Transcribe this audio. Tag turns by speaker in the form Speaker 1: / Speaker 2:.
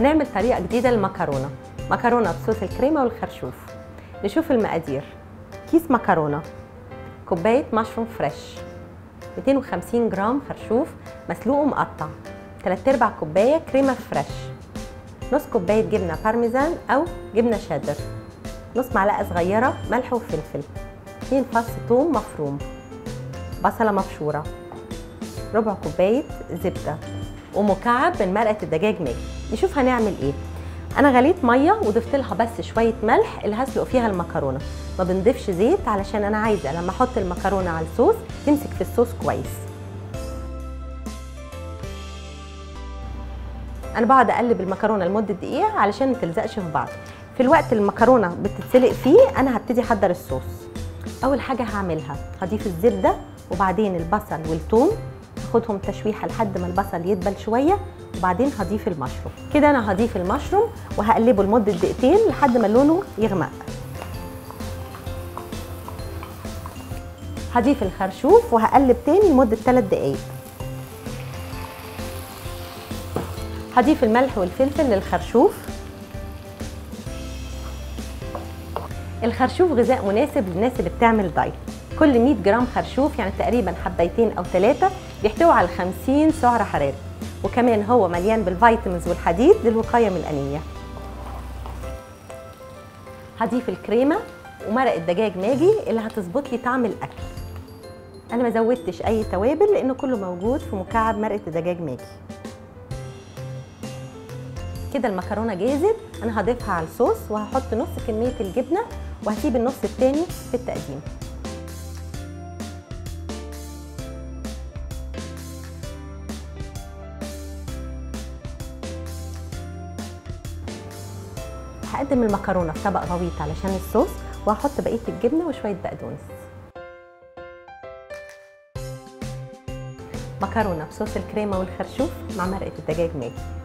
Speaker 1: هنعمل طريقه جديدة للمكرونه، مكرونه بصوص الكريمة والخرشوف. نشوف المقادير. كيس مكرونه، كوباية mushroom fresh، 250 جرام خرشوف مسلوق ومقطع، 3/4 كوباية كريمة fresh، نص كوباية جبنه بارميزان او جبنه شيدر، نص معلقه صغيرة ملح وفلفل، 2 فص ثوم مفروم، بصله مبشوره، ربع كوباية زبدة، ومكعب من مرقه الدجاج ماجي. نشوف هنعمل ايه. انا غليت مية وضفت لها بس شوية ملح اللي هسلق فيها المكرونه، ما بنضيفش زيت علشان انا عايزه لما احط المكرونه على الصوص تمسك في الصوص كويس. انا بقعد اقلب المكرونه لمدة دقيقة علشان ما تلزقش في بعض. في الوقت المكرونه بتتسلق فيه انا هبتدي احضر الصوص. اول حاجة هعملها هضيف الزبدة وبعدين البصل والثوم، هاخدهم تشويحه لحد ما البصل يدبل شوية، وبعدين هضيف المشروم. كده انا هضيف المشروم وهقلبه لمدة دقيقتين لحد ما لونه يغمق. هضيف الخرشوف وهقلب تاني لمدة 3 دقايق. هضيف الملح والفلفل للخرشوف. الخرشوف غذاء مناسب للناس اللي بتعمل دايت. كل 100 جرام خرشوف يعني تقريبا حبايتين او 3 بيحتوي على 50 سعر حراري، وكمان هو مليان بال vitamins والحديد للوقايه من الانيميا. هضيف الكريمة ومرق الدجاج ماجي اللي هتظبط لي طعم الاكل. انا ما زودتش اي توابل لانه كله موجود في مكعب مرقه الدجاج ماجي. كده المكرونه جاهزة، انا هضيفها على الصوص وهحط نص كمية الجبنة وهسيب النص التاني في التقديم. هقدم المكرونه في طبق غويط علشان الصوص، وهحط بقية الجبنة وشوية بقدونس. مكرونه بصوص الكريمة والخرشوف مع مرقه الدجاج ماجي.